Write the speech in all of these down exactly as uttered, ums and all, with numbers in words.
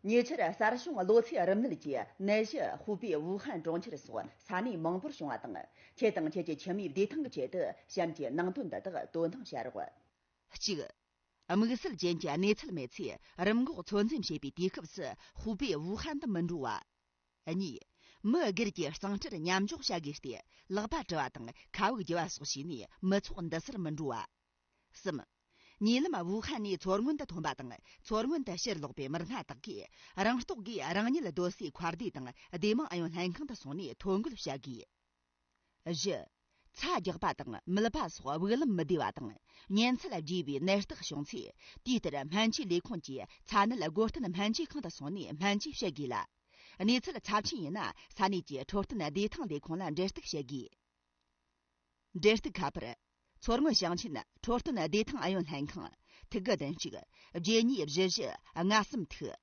ཉེ་ཆར་གསར་བྱུང་གློ་ཚད་རིམས་ནད་ཀྱི་ནད་གཞི་ཧུའུ་པེ་ཝུ་ཧན་གྲོང་ཁྱེར་སོགས་ས་གནས་མང་པོར་བྱུང་བ་དང་། ཁྱེད་དང་ཁྱེད་ཀྱི་ཁྱིམ་མིའི་བདེ་ཐང་གི་ཆེད་དུ་གཤམ་གྱི་ནང་དོན་འདི་དག་དོ་སྣང་བྱ་རོགས། གཅིག་དམིགས་བསལ་ཅན་གྱི་གནས་ཚུལ་མེད་ཚེ་རིམས་འགོག་ཚོད་འཛིན་བྱེད་པའི་དུས་སྐབས་སུ་ཧུའུ་པེ་ཝུ་ཧན་དུ་མི་འགྲོ་བ། གཉིས། མི་སྒེར་གྱི་གཙང་སྦྲར་མཉམ་འཇོག་བྱ་དགོས་ཏེ། ལག་པ་བཀྲུ་བ་དང་ཁ་དབུགས་རྒྱུ་བ་སོགས་བྱས་ནས་མི་ཚོགས་འདུ་སར་མི་འགྲོ་བ། གསུམ། ཉེ་ལམ་ཝུ་ཧན་ནས་མཚོ་སྔོན་དུ་ཐོན་པ་དང་མཚོ་སྔོན་དུ་ཕྱིར་ལོག་པའི་མི་སྣ་དག་གིས་རང་རྟོགས་སྒོས་རང་ཉིད་སྡོད་སའི་མཁར་སྡེ་དང་སྡེ་དམངས་ཨུ་ཡོན་ལྷན་ཁང་དུ་སོང་ནས་ཐོ་འགོད་བྱ་དགོས། བཞི། ཚ་རྒྱག་པ་དང་མིད་པ་སོགས་དབུགས་ལམ་མི་བདེ་བ་དང་། གཉན་ཚད་རྒྱས་པའི་ནད་རྟགས་བྱུང་ཚེ། དུས་ལྟར་སྨན་བཅོས་ལས་ཁུངས་ཀྱི་ཚ་ནད་སྒོ་བསྟེན་སྨན་བཅོས་ཁང་དུ་སོང་ནས་སྨན་བཅོས་བྱེད་དགོས་ལ། གནས་ཚུལ་ཚབས་ཆེན་ཡིན་ན་ས་གནས་ཀྱི་འཕྲོད་བསྟེན་བདེ་ཐང་ལས་ཁུངས་ལ་འབྲེལ་གཏུག་བྱེད་དགོས། འབྲེལ་གཏུག་ཁ་པར། མཚོ་སྔོན་ཞིང་ཆེན་འཕྲོད་བསྟེན་བདེ་ཐང་ཨུ་ཡོན་ལྷན་ཁང་། ཐིག་དགུ་བདུན་གཅིག་བརྒྱད་གཉིས་བཞི་བཞི་ལྔ་གསུམ་ཐིག་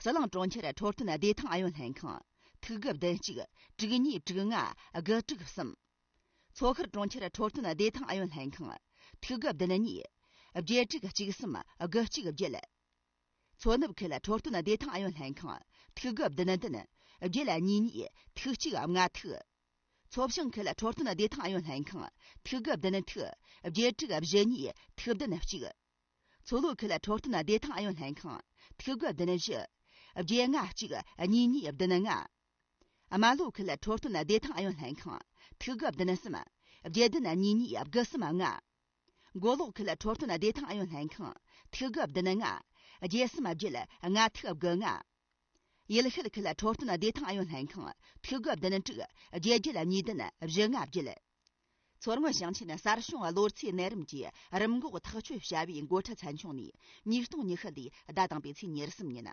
ཟི་ལིང་གྲོང་ཁྱེར་འཕྲོད་བསྟེན་བདེ་ཐང་ཨུ་ཡོན་ལྷན་ཁང་། ཐིག་དགུ་བདུན་གཅིག་དྲུག་གཉིས་དྲུག་ལྔ་དགུ་དྲུག་གསུམ། མཚོ་ཁར་གྲོང་ཁྱེར་འཕྲོད་བསྟེན་བདེ་ཐང་ཨུ་ཡོན་ལྷན་ཁང་། ཐིག་དགུ་བདུན་གཉིས་བརྒྱད་དྲུག་གཅིག་གསུམ་དགུ་གཅིག་བརྒྱད། མཚོ་ནུབ་ཁུལ་འཕྲོད་བསྟེན་བདེ་ཐང་ཨུ་ཡོན་ལྷན་ཁང་། ཐིག་དགུ་བདུན་བདུན་བརྒྱད་གཉིས་གཉིས་ཐིག་གཅིག་ལྔ་ཐིག་མཚོ་བྱང་ཁུལ་འཕྲོད་བསྟེན་བདེ་ཐང་ཨུ་ཡོན་ལྷན་ཁང་། ཐིག་དགུ་བདུན་ཐིག་བརྒྱད་དྲུག་བཞི་གཉིས་ཐིག་བདུན་གཅིག་མཚོ་ལྷོ་ཁུལ་འཕྲོད་བསྟེན་བདེ་ཐང་ཨུ་ཡོན་ལྷན་ཁང་། ཐིག་དགུ་བདུན་བཞི་བརྒྱད་ལྔ་གཅིག་གཉིས་གཉིས་བདུན་ལྔ། རྨ་ལྷོ་ཁུལ་འཕྲོད་བསྟེན་བདེ་ཐང་ཨུ་ཡོན་ལྷན་ཁང་། ཐིག་དགུ་བདུན་གསུམ་བརྒྱད་བདུན་གཉིས་གཉིས་དགུ་གསུམ་ལྔ། མགོ་ལོག་ཁུལ་འཕྲོད་བསྟེན་བདེ་ཐང་ཨུ་ཡོན་ལྷན་ཁང་། ཐིག་དགུ་བདུན་ལྔ་བརྒྱད་གསུམ་བརྒྱད་ལྔ་ཐིག་དགུ་ལྔ། ཡུལ་ཤུལ་ཁུལ་འཕྲོད་བསྟེན་བདེ་ཐང་ཨུ་ཡོན་ལྷན་ཁང་། ཐིག་དགུ་བདུན་དྲུག་བརྒྱད་བརྒྱད་གཉིས་བདུན་བཞི་ལྔ་བརྒྱད། མཚོ་སྔོན་ཞིང་ཆེན་གསར་བྱུང་གློ་ཚད་ནད་རིམས་ཀྱི་རིམས་འགོག་ཐག་གཅོད་བྱ་བའི་འགོ་ཁྲིད་ཚན་ཆུང་ནས་ཉིས་སྟོང་ཉི་ཤུ་ལོའི་ཟླ་དང་པོའི་ཚེས་ཉེར་གསུམ་ཉིན།